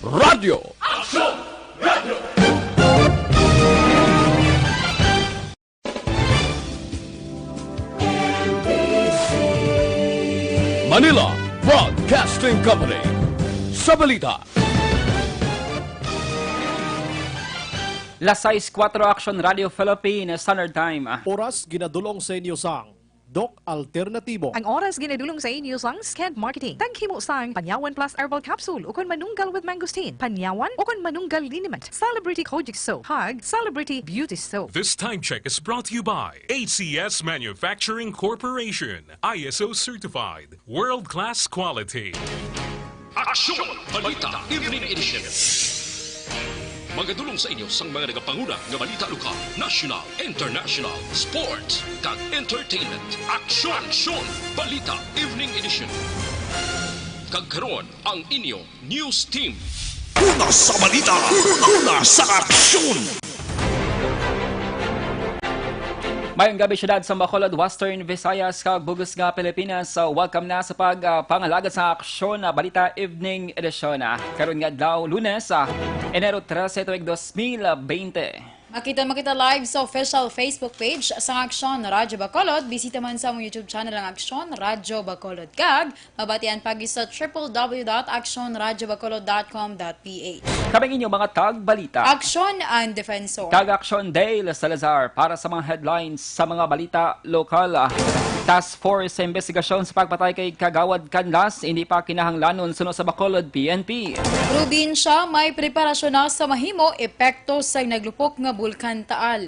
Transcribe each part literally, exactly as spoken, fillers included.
Radyo. Aksyon! Radyo! Manila Broadcasting Company. Sa balita. Las sais kuwatro, Aksyon Radio Philippines Standard Time. Oras ginadulong sa inyo sang Doc Alternatibo. Ang oras ginadulong sa inyo sang Skent Marketing. Taghimo sang Panyawan Plus Herbal Capsule ukon Manunggal with Mangosteen, Panyawan ukon Manunggal Liniment, Celebrity Kojic Soap, kag Celebrity Beauty Soap. This time check is brought to you by A C S Manufacturing Corporation, I S O certified, world-class quality. Aksyon! Balita Evening Edition. Magadulong sa inyo sang mga nagapanguna nga balita lokal, national, international, sports, kag entertainment. Aksyon! Aksyon! Balita Evening Edition. Kag karon, ang inyo news team. Una sa balita, una sa aksyon. Mayong gabi, siyudad sa Bacolod, Western Visayas, kag bug-os nga Pilipinas. So, welcome na sa pag, ah, pangalagad sa aksyon na balita evening edition, ah. Karon nga adlaw, Lunes, ah, Enero trese, tuig dos mil bente. Makita, makita live sa official Facebook page sang Aksyon Radyo Bacolod. Bisita man sa among YouTube channel ang Aksyon Radyo Bacolod, kag mabatian pa gid sa triple W dot aksyon radyo bacolod dot com dot P H. Kami ang inyong mga tagbalita. Aksyon ang Defensor. Kag Aksyon Dale Salazar para sa mga headlines sa mga balita lokal. Task Force sa imbestigasyon sa pagpatay kay Kagawad Canlas, hindi pa kinahanglanon suno sa Bacolod P N P. Probinsya, may preparasyon na sa mahimo epekto sa naglupok nga Bulkan Taal.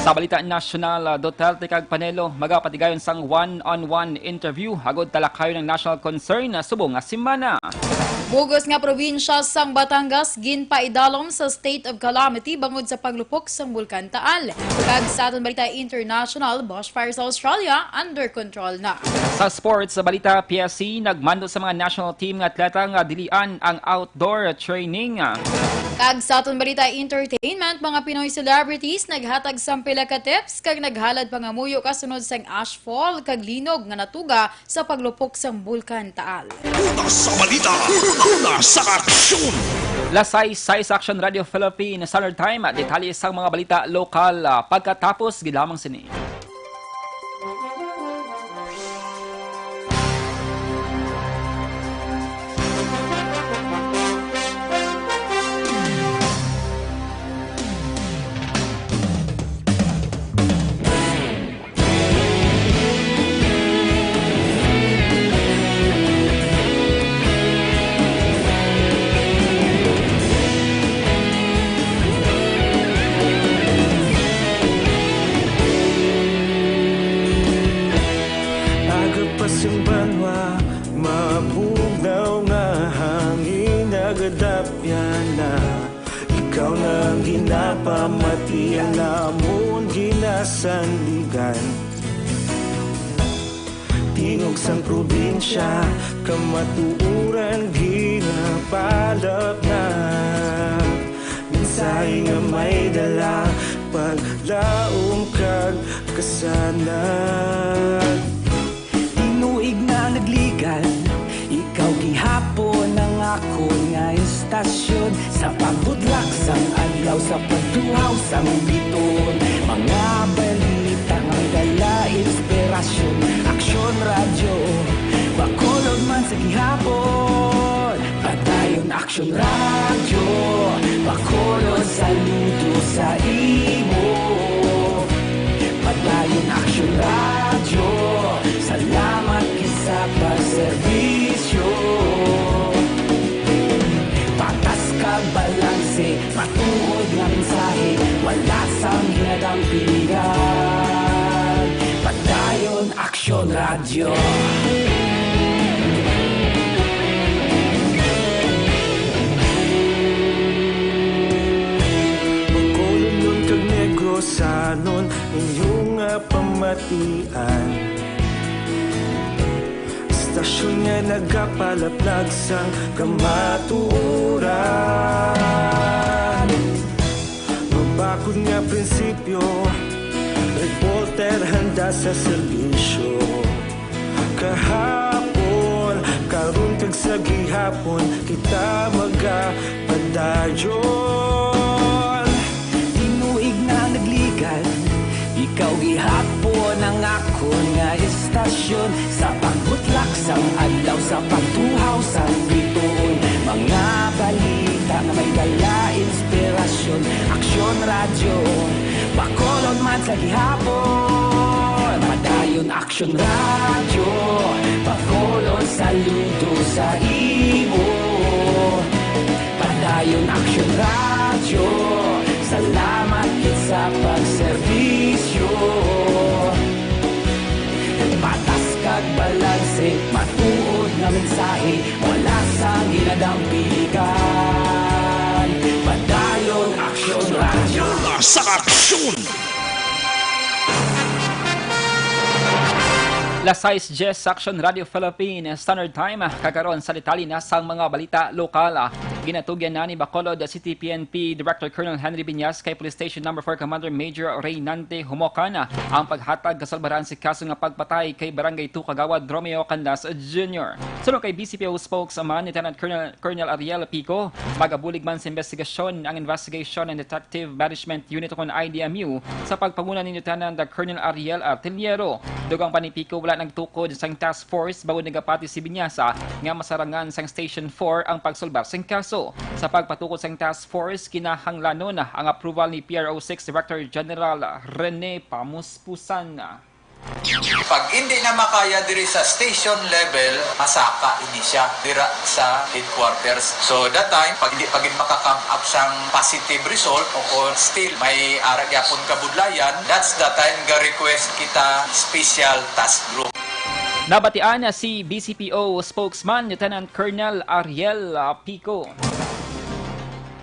Sa balita nasyonal, Duterte kag Panelo magapatigayon sang one-on-one interview agud talakayon ang national concern subong nga semana. Bug-os nga probinsya sang Batangas ginpaidalom sa state of calamity bangod sa paglupok sang Bulkan Taal. Kag sa aton balita international, bushfire sa Australia under control na. Sa sports, sa balita, P S C nagmando sa mga national team nga atleta nga dilian ang outdoor training. Kag sa aton balita entertainment, mga Pinoy celebrities naghatag sang pila ka tips kag naghalad pangamuyo kasunod sang ashfall kag linog nga natuga sa paglupok sang Bulkan Taal. Una sa balita, una sa aksyon. Las sais, sais Aksyon Radio Philippines Standard Time. Detalye sang mga balita lokal, ah, pagkatapos gid lamang sini. Aga pa sang banwa, mabugnaw nga hangin, nagadapyan na. Ikaw na ang ginapamati, ang amon ginasandigan. Tingog sang probinsya, kamatuoran ginapalapnap. Mensahe nga may dala, paglaom kag kasanag. Tinuig na nagligad, ikaw gihapon ang akon nga istasyon. Sa pagbudlak sang adlaw, sa pagtuhaw sang biton, mga balita nga dala inspirasyon. Aksyon Radyo Bacolod man sa gihapon. Padayon Aksyon Radyo Bacolod, saludo sa imo. Padayon Aksyon Radyo, salamat gid sa pagserbisyo. Patas kag balanse, matuod nga mensahe, wala sang hinadampingan. Padayon Aksyon Radyo. Bacolodnon kag Negrosanon, inyo nga pamatian. Istasyon nga nagapalaplag sang kamatuoran. Mabakod nga prinsipyo, reporter handa sa serbisyo. Kahapon, karon kag sa gihapon, kita Magapadayon, tinuig na nagligan. Ikaw gihapon ang akon nga istasyon. Sa pagbutlak sang adlaw, sa pagtuhaw sang bituon, mga balita nga may dala inspirasyon. Aksyon Radyo Bacolod man sa gihapon. Padayon Aksyon Radyo Bacolod, saludo sa imo. Padayon Aksyon Radyo, salamat gid sa pagserbisyo. Patas kag balanse, matuod nga mensahe, wala sang ginadampikan. Padayon Aksyon Radyo. Sa aksyon! Las sais diyes sa Aksyon Radio Philippine Standard Time. Kag karon sa detalye na sang mga balita lokal. Ginatugyan na ni Bacolod City P N P Director Colonel Henry Viñas kay Police Station Number Four Commander Major Reynante Humocan ang paghatag kasalbaran sa kaso nga pagpatay kay Barangay Two Kagawad Romeo Canlas Junior. Suno kay B C P O spokesman Lieutenant Colonel, Colonel Ariel Pico, magabulig man sa investigasyon ang Investigation and Detective Management Unit ukon I D M U sa pagpanguna ni Lieutenant Colonel Ariel Artillero. Dugang pa ni Pico, wala nagtukod sang task force bangod nagapati si Viñas nga masarangan sang Station Four ang pagsulbar sang kaso. Sa pagpatukod sang task force, kinahanglanon ang approval ni P R O Six Director General Rene Pamuspusan. Pag hindi na makaya diri sa station level, masaka ini siya dira sa headquarters. So, that time, pag hindi pa gid maka-come up sang positive result o kung still may ara gyapon kabudlayan, that's the time ga-request kita special task group. Nabatian na si B C P O spokesman Lieutenant Colonel Ariel, ah, Pico.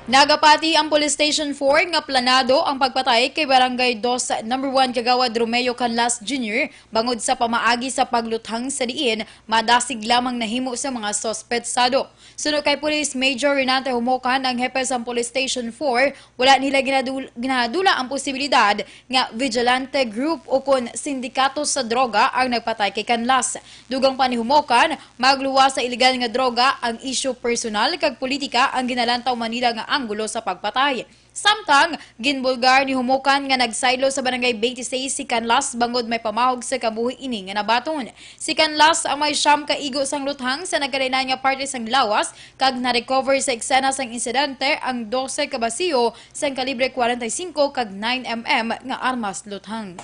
Nagapati ang Police Station Four nga planado ang pagpatay kay Barangay Dos Number One Kagawad Romeo Canlas Junior bangod sa pamaagi sa pagluthang sa diin madasig lamang nahimo sa mga suspetsado. Suno kay Police Major Renante Humocan, ang hepe sang Police Station Four, wala nila ginadul-, ginadula ang posibilidad nga vigilante group o kon sindikato sa droga ang nagpatay kay Canlas. Dugang pa ni Humocan, magluwas sa iligal nga droga ang isyu personal kag politika ang ginalantaw man nila nga anggulo sa pagpatay. Samtang, ginbulgar ni Humocan nga nagsaylo sa Barangay Twenty-Six si Canlas bangod may pamahog sa kabuhi ini nga nabaton. Si Canlas ang may siyam ka igo sang luthang sa nagkalain-lain nga parte sang lawas kag na-recover sa eksena sang insidente ang dose ka basiyo sang kalibre forty-five kag nine M M nga armas luthang.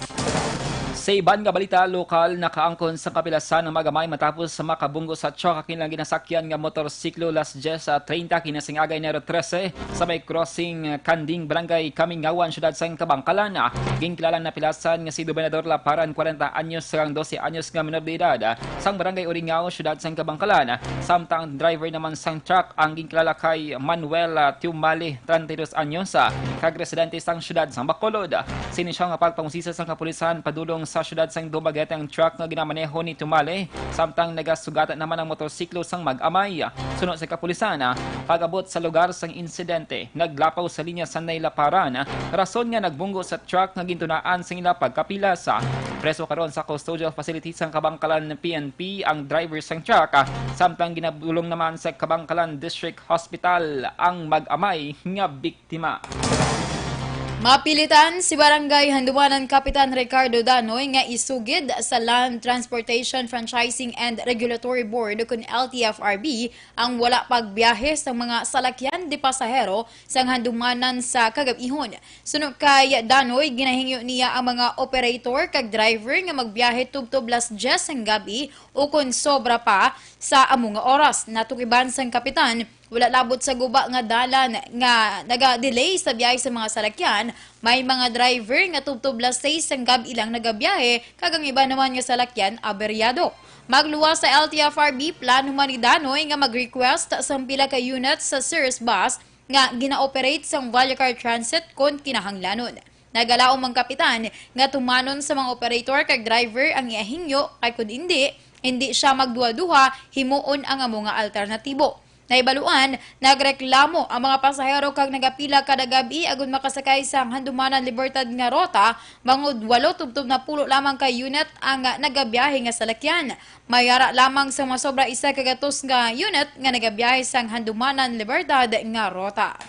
Sa iban nga balita lokal, nakaangkon sang kapilasan ang mag-amay matapos sa makabunggo sa truck ang ilang ginasakyan nga motorsiklo las diyes treinta kinasingaga Enero trese sa may crossing Kanding, Barangay Kamingawan, Syudad sang Kabankalan. Ginkilala ang napilasan nga si Dominador Laparan, kwarenta anyos, kag ang dose anyos nga menor de edad sang Barangay Uringao, Syudad sang Kabankalan. Samtang driver naman sang truck ang ginkilala kay Manuel, ah, Tiumali, treinta y dos anyos, ah, kag residente sang siyudad sang Bacolod. Sini siya nga pagpangusisa sang kapulisan padulong sa siyudad sang Dumaguete ang truck nga ginamaneho ni Tumali, samtang nagasugatan naman ang motorsiklo sang mag-amay. Suno sa kapulisan, ah, pag-abot sa lugar sang insidente, naglapaw sa linya sang nailaparan, rason nga nagbunggo sa truck nga gintunaan sang ila pagkapilas. Preso karon sa custodial facility sang Kabankalan P N P ang driver sang truck, samtang ginabulong naman sa Kabankalan District Hospital ang mag-amay nga biktima. Mapilitan si Barangay Handumanan Kapitan Ricardo Danoy nga isugid sa Land Transportation Franchising and Regulatory Board, kun L T F R B, ang wala pagbiyahe sang mga salakyan de pasahero sang Handumanan sa kagab-ihon. Suno kay Danoy, ginahingyo niya ang mga operator kag driver nga magbiyahe tubtob las diyes sang gab-i o kon sobra pa sa amo nga oras. Natukiban sang kapitan, wala labot sa guba nga dalan nga naga-delay sa biyahe sa mga salakyan. May mga driver nga tubtob las sais sang gab-i lang nagabiyahe, kag ang iban naman nga salakyan aberyado. Magluwas sa L T F R B, plano man ni Danoy nga mag-request sang pila ka units sa Cirrus Bus nga gina-operate sang Vallecar Transit kon kinahanglanon. Nagalaom ang kapitan nga tumanon sa mga operator kag driver ang iya hingyo, kay kun indi, indi siya magduha-duha, himuon ang amo nga alternatibo. Nahibaluan, nagreklamo ang mga pasahero kag nagapila kada gab-i agud makasakay sa Handumanan Libertad nga rota, bangod walo tubtob na pulo lamang ka unit ang nagabiyahe nga salakyan. May ara lamang sa masobra isa ka gatos nga unit nga nagabiyahe sang Handumanan Libertad nga rota.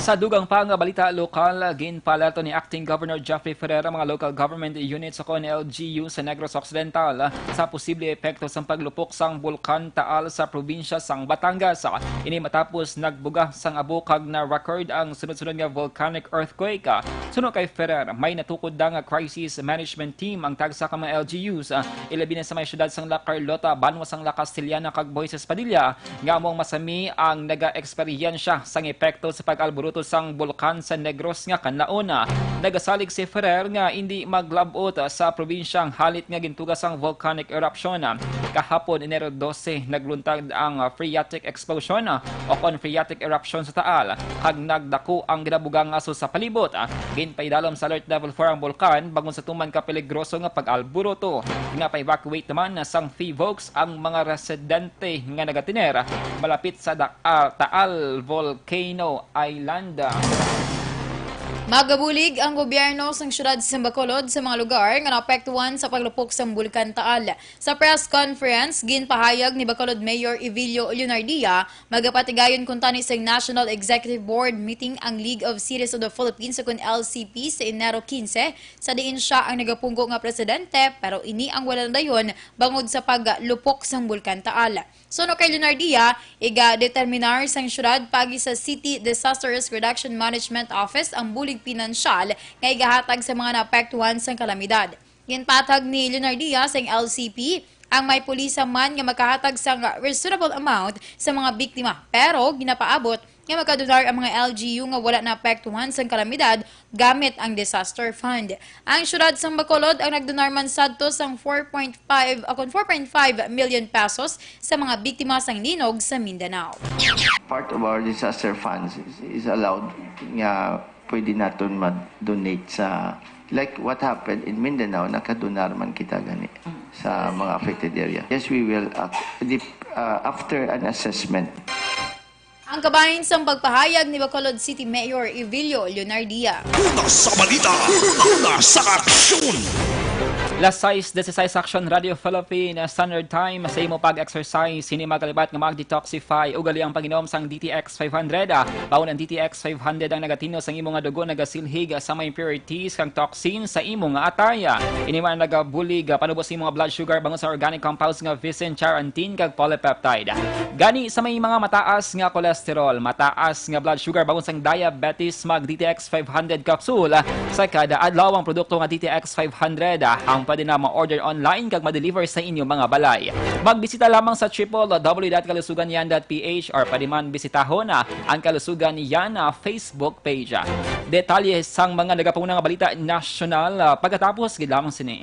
Sa dugang pa nga balita lokal, ginpaalerto ni Acting Governor Jeffrey Ferrer ang mga local government units o kon L G U sa Negros Occidental sa posible epekto sang paglupok sang Bulkan Taal sa probinsya sang Batangas. Ini matapos nagbuga sang abo kag na-record ang sunod-sunod nga volcanic earthquake. Suno kay Ferrer, may natukod na nga crisis management team ang tagsa ka mga L G Us, ah, ilabi na sa may siyudad sang La Carlota, banwa sang La Castellana kag Moises Padilla, nga amo ang masami ang naga-eksperyensya sang epekto sa pag-alburuto sang bulkan sa Negros nga kanlaon. Nagasalig si Ferrer nga indi maglab-ot sa probinsyang halit nga gintuga sang volcanic eruption. Kahapon, Enero dose, nagluntad ang phreatic explosion o kon phreatic eruption sa Taal, kag nagdako ang ginabuga nga aso sa palibot. Ginpaidalom sa Alert Level four ang bulkan bangod sa tuman ka peligroso nga pag-alburuto. Gina-evacuate naman sang Five Oaks ang mga residente nga nagatiner malapit sa Da-, ah, Taal Volcano Island. Magabulig ang gobyerno sang siyudad sa Bacolod sa mga lugar nga naapektuhan sa paglupok sang Bulkan Taal. Sa press conference, ginpahayag ni Bacolod Mayor Evilio Leonardia, magapatigayon kuntani sa National Executive Board meeting ang League of Cities of the Philippines o kon L C P sa Enero quince, sa diin sia ang nagapungko nga presidente, pero ini ang wala nadayon bangod sa paglupok sang Bulkan Taal. Suno kay Leonardia, iga-determinar sang siyudad paagi sa City Disaster Risk Reduction Management Office ang bulig pinansyal nga igahatag sa mga naapektuhan sang kalamidad. Ginpatag ni Leonardia sang L C P ang may pulisa man nga makahatag sang reasonable amount sa mga biktima, pero ginapaabot nga makadonar ang mga L G U nga wala naapektuhan sang kalamidad gamit ang disaster fund. Ang siyudad sang Bacolod ang nagdonar man sadto sang four point five, o kon four point five million pesos sa mga biktima sang linog sa Mindanao. Part of our disaster funds is, is allowed nga pwede naton ma-donate sa, like what happened in Mindanao, nakadonar man kita gani sa mga affected area. Yes, we will, uh, the, uh, after an assessment. Ang kabahin sang pagpahayag ni Bacolod City Mayor Evilio Leonardia. Una sa balita, una sa aksyon. Las sais dieciséis, Action Radio Philippine Standard Time. Sa imo pag-exercise, hindi magkalibat nga mag-detoxify. Ugali ang pag-inom sang D T X five hundred, ah. Bawon ang D T X five hundred ang nagatinlo sang imo nga dugo, nagasilhig sa mga impurities kag toxins sa imo nga atay. Ini man nagabulig, ah, panubos sa imo nga blood sugar bangod sa organic compounds nga visin, charantin, kag polypeptide. Gani sa may mga mataas nga cholesterol, mataas nga blood sugar, bangod sang diabetes, mag D T X five hundred capsule sa kada adlaw. Ang produkto nga D T X five hundred, ah, ang pwede na ma-order online kag ma-deliver sa inyo mga balay. Magbisita lamang sa triple W dot kalusugan yan dot P H or pwede man bisitahon, ah, ang Kalusugan Yan, ah, Facebook page. Detalye sang mga nagapanguna nga balita nasyonal, ah, pagkatapos gid lamang sini.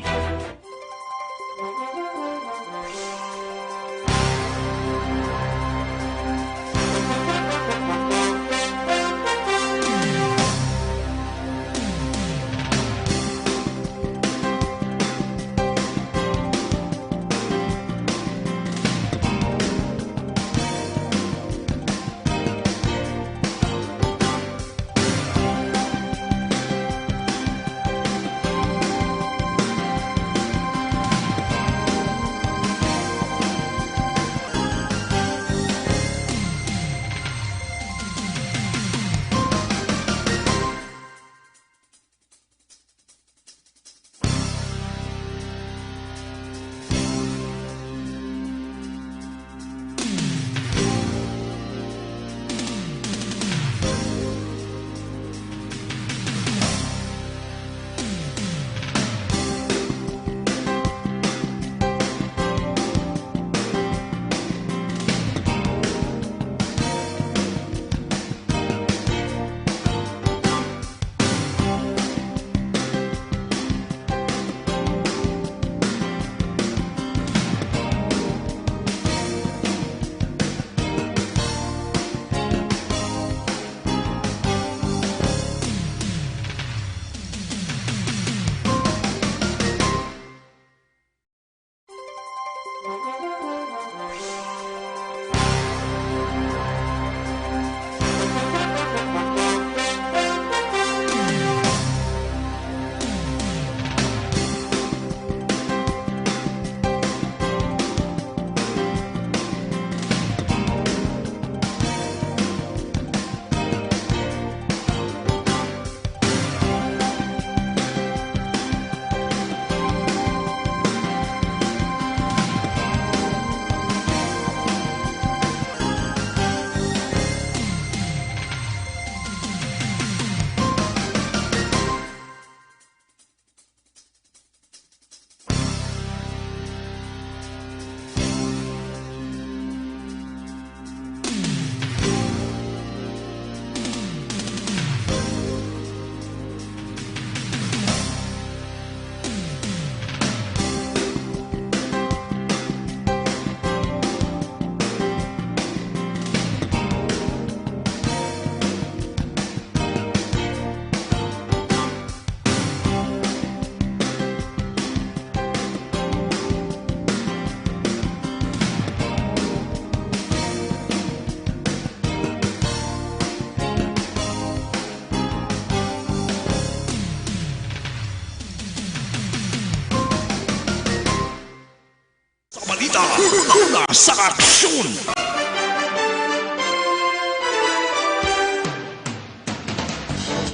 sa aksyon.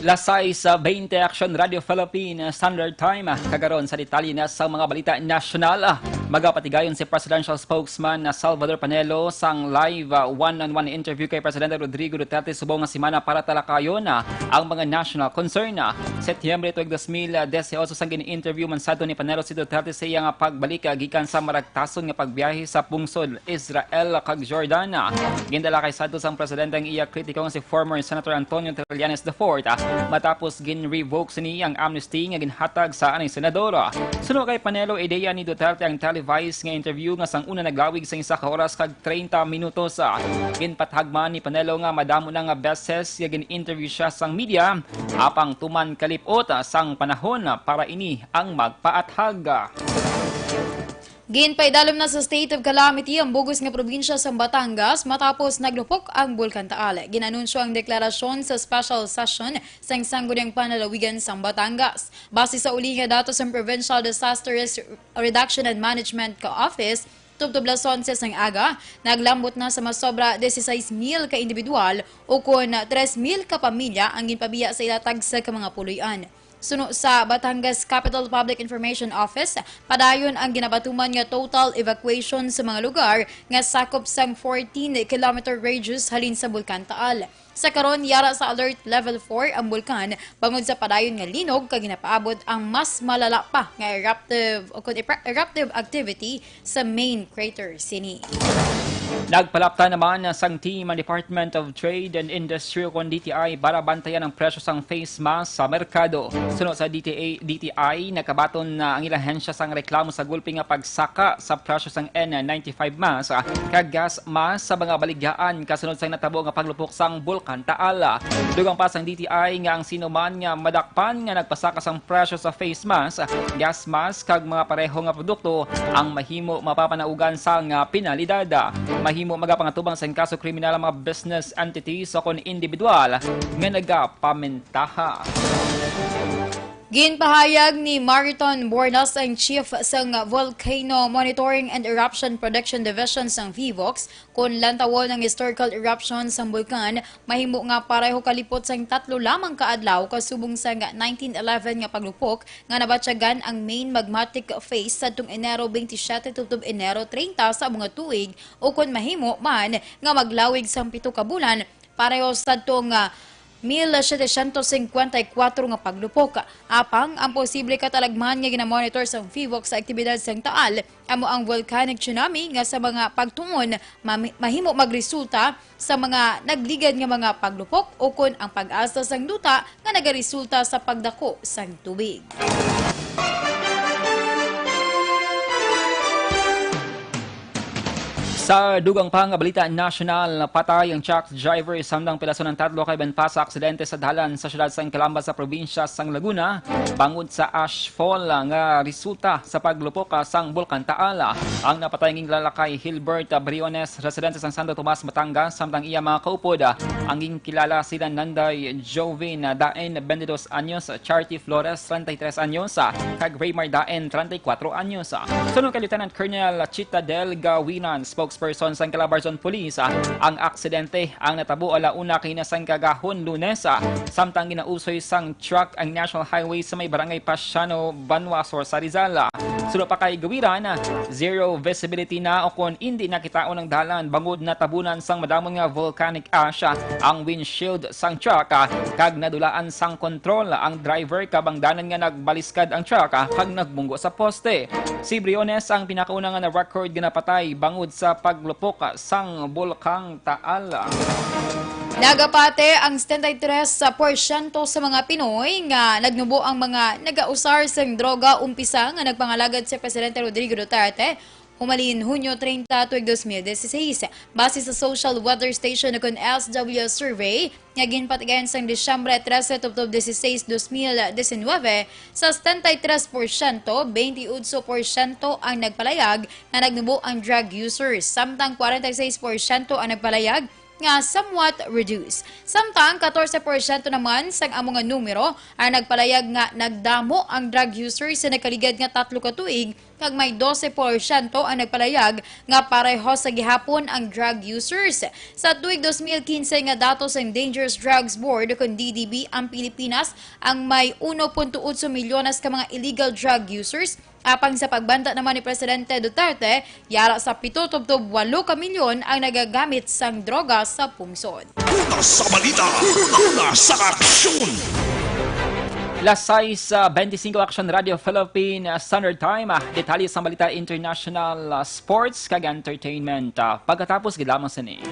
Las sais sa veinte, Action Radio Philippine Standard Time. Kagaron sa detalye na sa mga balita nasyonal, magapatigayon si Presidential Spokesman na Salvador Panelo sang live, ah, one-on-one interview kay Presidente Rodrigo Duterte subong nga semana para talakayon, ah, ang mga national concern. Setyembre tuig dos mil dieciocho, sang gin-interview man sadto ni Panelo si Duterte sa iya nga pagbalik, ah, gikan sa maragtason nga pagbiyahe sa pungsod Israel kag Jordan. Gindala kay sadto sang presidente ang iya kritiko nga si former Senator Antonio Trillanes the fourth, ah, matapos gin-revoke sini ang amnesty nga ginhatag sa anay senador. Suno kay Panelo, ideya ni Duterte ang televised nga interview nga sang una naglawig sa isa ka oras kag treinta minutos. Ginpatahag man ni Panelo nga madamo na nga beses nga gin-interview siya sang media, apang tuman kalipot sang panahon para ini ang magpaathag. Ginpaidalom na sa state of calamity ang bug-os nga probinsya sa Batangas matapos naglupok ang Bulkan Taal. Ginanunsyo ang deklarasyon sa special session sang Sangguniang Panlalawigan sa Batangas. Base sa uli nga datos sang Provincial Disaster Res-, Reduction and Management ka Office, tubtob las onse sang aga, naglambot na sa masobra dieciséis mil ka individual, o kon tres mil ka pamilya ang ginpabiya sa ila tagsa ka mga puloy-an. Suno sa Batangas Capital Public Information Office, padayon ang ginapatuman nga total evacuation sa mga lugar nga sakop sang fourteen kilometer radius halin sa Bulkan Taal. Sa karon, yara sa Alert Level four ang bulkan bangod sa padayon nga linog kag ginapaabot ang mas malala pa nga eruptive o kon epra-, eruptive activity sa main crater sini. Nagpalapta naman sang team ang Department of Trade and Industry o kon D T I para bantayan ang presyo sang face mask sa merkado. Suno sa D T A, D T I, nakabaton na ang ilang ahensya sang reklamo sa gulpi nga pagsaka sa presyo sang N ninety-five mask kag gas mask sa mga baligyahan kasunod sang natabo nga paglupok sang Bulkan Taal. Dugang pa sang D T I nga ang sino man nga madakpan nga nagpasaka sang presyo sa face mask, gas mask, kag mga pareho nga produkto ang mahimo mapapanaugan sang penalidad. Mahimo magapangatubang sang kaso kriminal ang mga business entities o kon individual nga nagapamintaha. Ginpahayag ni Mariton Bordas, ang chief sang Volcano Monitoring and Eruption Protection Division sang VIVOCS, kon lantawon ang historical eruption sang bulkan, mahimo nga pareho kalipot sang tatlo lamang ka adlaw kasubong sang nineteen eleven nga paglupok nga nabatyagan ang main magmatic phase sadtong Enero twenty-seven tubtob Enero treinta sa amo nga tuig, o kon mahimo man nga maglawig sang pito ka bulan, pareho sadtong, ah, mil setecientos cincuenta y cuatro nga paglupok. Apang ang posible katalagman nga ginamonitor sang VIVOCS sa aktibidad sang Taal amo ang volcanic tsunami nga sa mga pagtuon mami-, mahimo magresulta sa mga nagligad nga mga paglupok ukon ang pag-asa sang duta nga nagaresulta sa pagdako sang tubig. Sa dugang pa nga balita nasyonal, patay ang truck driver samtang pilason ang tatlo kaiban pa sa aksidente sa dalan sa siyudad sang Calamba sa probinsya sang Laguna bangod sa ashfall nga resulta sa paglupok, ah, sang Bulkan Taal. Ang napatay nga ginilala kay Hilbert, ah, Briones, residente sang Santo Tomas, Batangas, samtang iya mga kaupod, ah, ang ginkilala sila Nanday Jovin, ah, Daen, twenty-dos anyos, Charity Flores, treinta y tres anyos, ah, kag Raymar Daen, treinta y cuatro anyos. Suno kay Lieutenant Colonel Chita Del Gawinan, spokesperson sang Calabarzon Police, ah, ang aksidente ang natabo ala una kaina sang kagahon Lunes, ah, samtang ginausoy sang truck ang National Highway sa may barangay Pasiano, Banwa Sur sa Rizal. Suno pa kay Gawiran, ah, zero visibility na o kon indi nakitaon ang dalan bangod natabunan sang madamon nga volcanic ash, ah, ang windshield sang truck, ah, kag nadulaan sang kontrol ang driver kabangdanan nga nagbaliskad ang truck, ah, kag nagbunggo sa poste. Si Briones ang pinakauna nga na-record nga napatay bangod sa paglupok, ah, sang Bulkang Taal. Nagapati ang setenta y tres porsyento sa mga Pinoy nga nagnubo ang mga nagausar sang droga umpisa nga nagpangalagad si Presidente Rodrigo Duterte humalin Hunyo treinta, tuig dos mil dieciséis. Base sa Social Weather Station ukon S W survey nga ginpatigayon sang Disyembre trese tubtob dieciséis, dos mil diecinuebe, sa setenta y tres porsyento, twenty-eight porsyento ang nagpalayag nga nagnubo ang drug users, samtang kwarenta y seis porsyento ang nagpalayag nga somewhat reduced. Samtang katorse porsyento naman sang amo nga numero ang nagpalayag nga nagdamo ang drug users sa nagkaligad nga tatlo ka tuig, kag may dose porsyento ang nagpalayag nga pareho sa gihapon ang drug users. Sa tuig dos mil quince nga datos sang Dangerous Drugs Board, kon D D B, ang Pilipinas ang may uno punto otso milyones ka mga illegal drug users, apang sa pagbanta naman ni Presidente Duterte, yara sa pito tubtob walo ka milyon ang nagagamit sang droga sa pungsod. Una sa balita, una sa aksyon. Las sais, ah, bente singko, Action Radio Philippine, ah, Standard Time. Ah, detalye sang balita international, ah, sports kag entertainment, ah, pagkatapos gid lamang sini.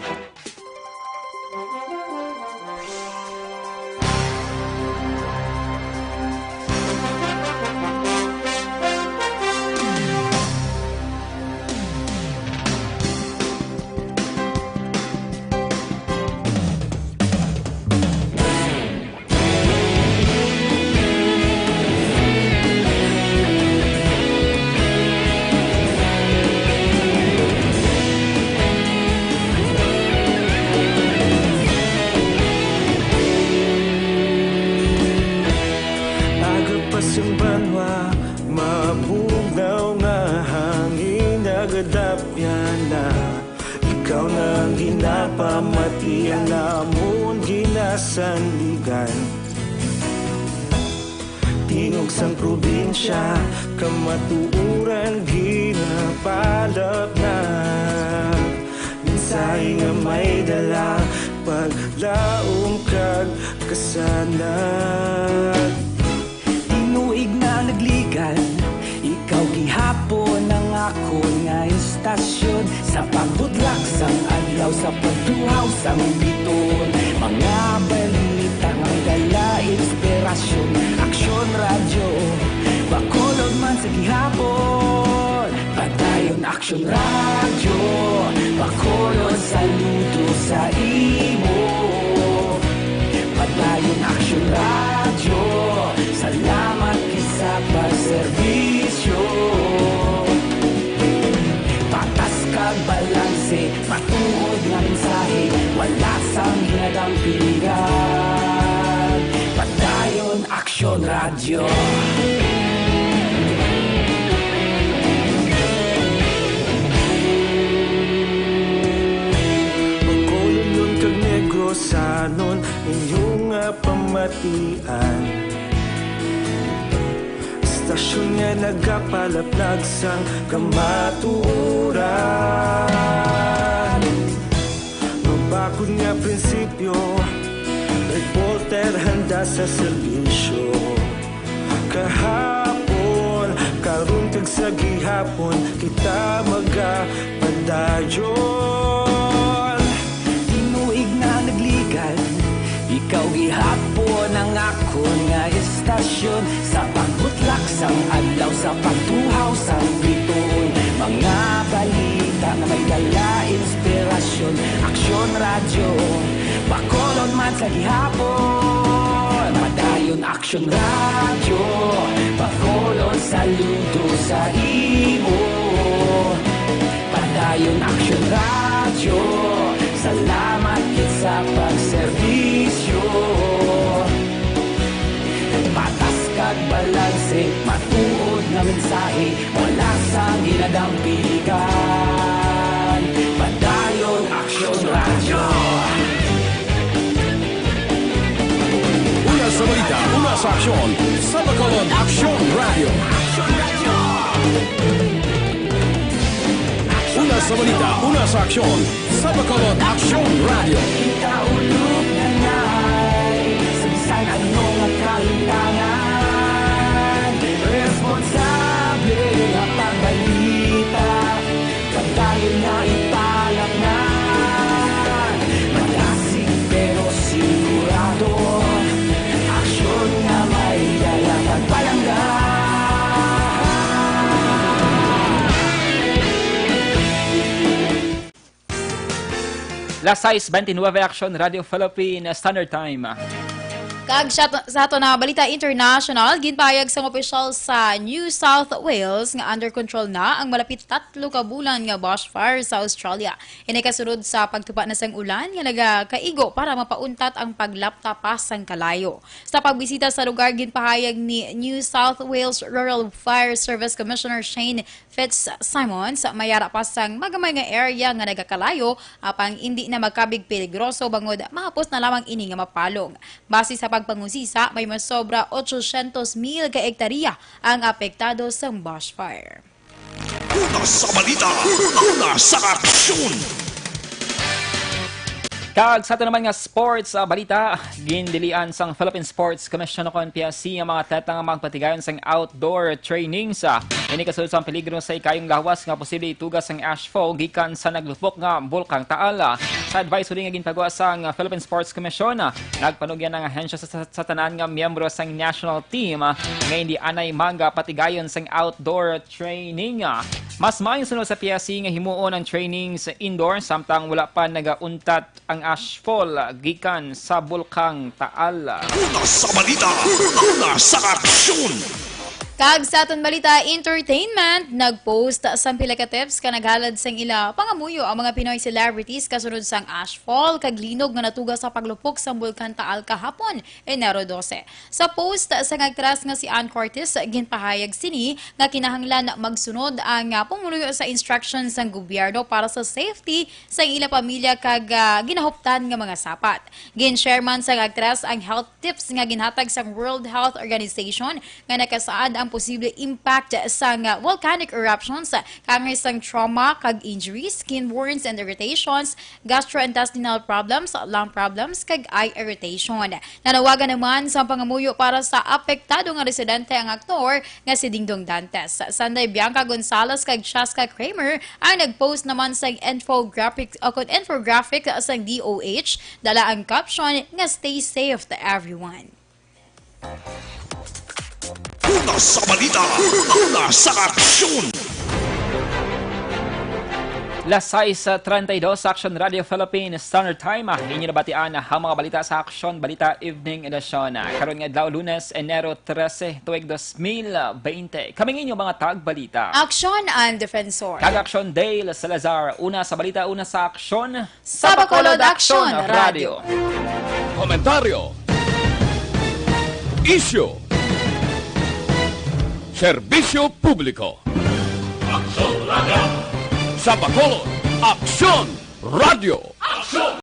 Aga pa sing banwa, mabugnaw nga hangin, nagadapyan na. Ikaw na ang ginapamati, ang amon ginasandigan. Tingog sang probinsya, kamatuoran ginapalapnag. Mensahe nga may dala, paglaom kag kasanag. Tinuig na nagligan, ikaw gihapon ang akon nga istasyon. Sa pagbudlak sang adlaw, sa pagtuhaw sang bituon, mga balita nga may dala inspirasyon. Aksyon Radyo, Bacolod man sa gihapon. Padayon Aksyon Radyo, Bacolod, saludo sa imo. Padayon Aksyon Radyo, salamat gid sa pagserbisyo. Patas kag balanse, matuod nga mensahe, wala sang hinadang piligan. Padayon Aksyon Radyo. Bacolodnon kag Negrosanon, inyo nga pamatian. Istasyon nga nagapalaplag sang kamatuoran. Mabakod nga prinsipyo, reporter handa sa serbisyo. Kahapon, karon kag sa gihapon, kita magapadayon. Tinuig na nagligan, ikaw gihapon ang akon nga istasyon. Sa pagbutlak sang adlaw, sa pagtuhaw sang bituon, mga balita nga may dala inspirasyon. Aksyon Radyo, Bacolod man sa gihapon. Padayon Aksyon Radyo, Bacolod, saludo sa imo. Padayon Aksyon Radyo, salamat gid sa pagserbisyo. Patas kag balanse, matuod nga mensahe, wala sang hinadang piligan. Padayon Aksyon Radyo. Una sa balita, una sa aksyon, sa Bacolod Aksyon Radyo. Una sa balita, una sa aksyon, sa Bacolod Aksyon Radyo. Kita ulog na ngay, sa bisan ano nga kahintangan, responsable nga pagbalita. Padayon nga ipalapngan, madasig pero sigurado, aksyon nga may dala kag palangga. Las sais bente nuebe, Aksyon Radio Philippine Standard Time. Kag sa, sa ato na balita international, ginpahayag sang opisyal sa New South Wales nga under control na ang malapit tatlo ka bulan nga bushfire sa Australia. Ini kasunod sa pagtupa na sang ulan nga nagakaigo para mapauntat ang paglapta pa sang kalayo. Sa pagbisita sa lugar, ginpahayag ni New South Wales Rural Fire Service Commissioner Shane Fitzsimons, may ara pa sang magamay nga area nga nagakalayo, apang indi na magkabig peligroso bangod mahapos na lamang ini nga mapalong. Base sa pagpangusisa, may masobra ochocientos mil ka ektarya ang apektado sang bushfire. Una sa balita, una sa aksyon. Kag sa ato naman nga sports ah, balita, gindilian sang Philippine Sports Commission o P S C ang mga atleta nga magpatigayon sang outdoor trainings. Ini kasulod sang peligro sa ikayong lawas nga posible itugas sang ashfall gikan sa naglupok nga Bulkang Taal. Sa advisory nga ginpagawa sang Philippine Sports Commission, nagpanugyan ang ahensya sa, sa, sa tanan nga miyembro sang national team nga hindi anay magpatigayon sang outdoor training. Mas maayo sunod sa P S C nga himuon ang training sa indoor samtang wala pa nagauntat ang ashfall gikan sa Bulkang Taal. Una sa balita, una sa aksyon. Kag sa aton balita, entertainment, nag-post sang pila ka tips ka naghalad sang ila pangamuyo ang mga Pinoy celebrities kasunod sang ashfall kag linog nga natuga sa paglupok sang Bulkan Taal kahapon, Enero dose. Sa post sang aktras nga si Ann Curtis, ginpahayag sini nga kinahanglan magsunod ang ah, pumuluyo sa instruction sang gobyerno para sa safety sa ila pamilya kag ah, ginahuptan nga mga sapat. Gin-share man sang aktras ang health tips nga ginhatag sang World Health Organization nga nakasaad ang posible impact sang volcanic eruptions, kangay sang trauma kag injuries, skin burns and irritations, gastrointestinal problems, lung problems, kag eye irritation. Nanawagan naman sa pangamuyo para sa apektado nga residente ang aktor nga si Dingdong Dantes. Sanday Bianca Gonzalez kag Chaska Kramer ang nag-post naman sa infographic o kon infographic sa D O H, dala ang caption nga "Stay safe to everyone." Una sa balita, una sa aksyon. Las sais treinta y dos, Action Radio Philippines Standard Time. Inyo nabatian ang mga balita sa Action Balita Evening Edition. Karon nga adlaw, Lunes, Enero trese, tuig dos mil baynte. Kami ang inyo mga tagbalita. Action and Defensor. Kag Action Dale Salazar. Una sa balita, una sa aksyon. Sa Bacolod Action Radio. Komentaryo. Isyu. Serbisyo publiko. Sa Bacolod, Aksyon Radio.